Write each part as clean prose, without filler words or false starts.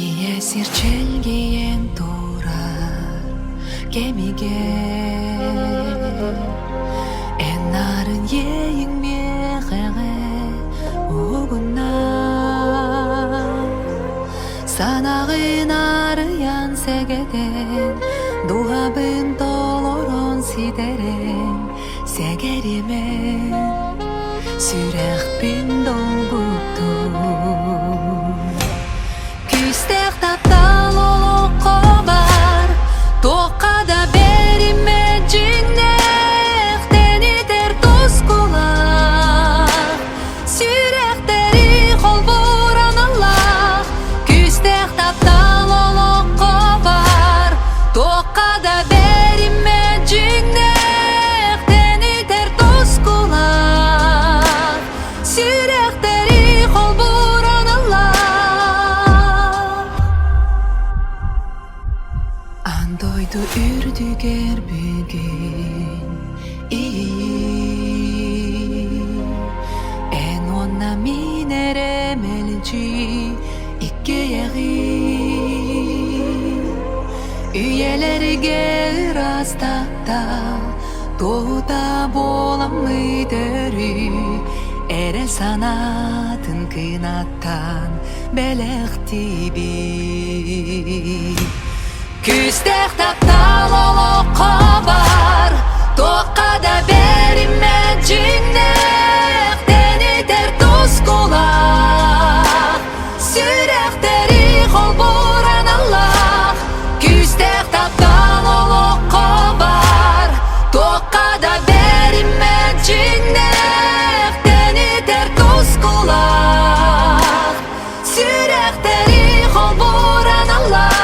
Ийэ сир чэлгийэн турар кэмигэр Эн нарын иэйиҥ миэхэҕэ угунна Санаҕын арыйан сэгэтэн Дууһабын толорон ситэрэн Сэгэримэн сүрэхпин долгуттун Күүстээх таптал олоххо бар, туохха да бэриммэт дьиҥнээх, тэнитэр тускулаах, сүрэхтэри холбуур аналлаах. Күүстээх таптал олоххо бар, туохха да бэриммэт дьиҥнээх, тэнитэр тускулаах, Сүрэхтэри холбуур аналлаах Аан дойду үрдүгэр бүгүн Эн уонна мин эрэ мэлдьи иккиэйэҕин Үйэлэргэ ыраас таптал Туоһута буоламмыт өрүү эрэл санаатын кынаттаан бэлэхтиибит. Күүстээх таптал олоххо бар, туохха да бэриммэт дьиҥнээх, тэнитэр тускулаах, сүрэхтэри холбуур аналлаах, күүстээх таптал олоххо бар, туохха да бэриммэт дьиҥнээх, тэнитэр тускулаах, сүрэхтэри холбуур аналлаах.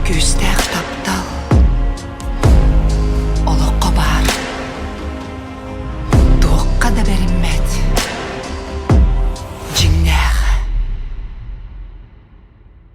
Күүстээх таптал.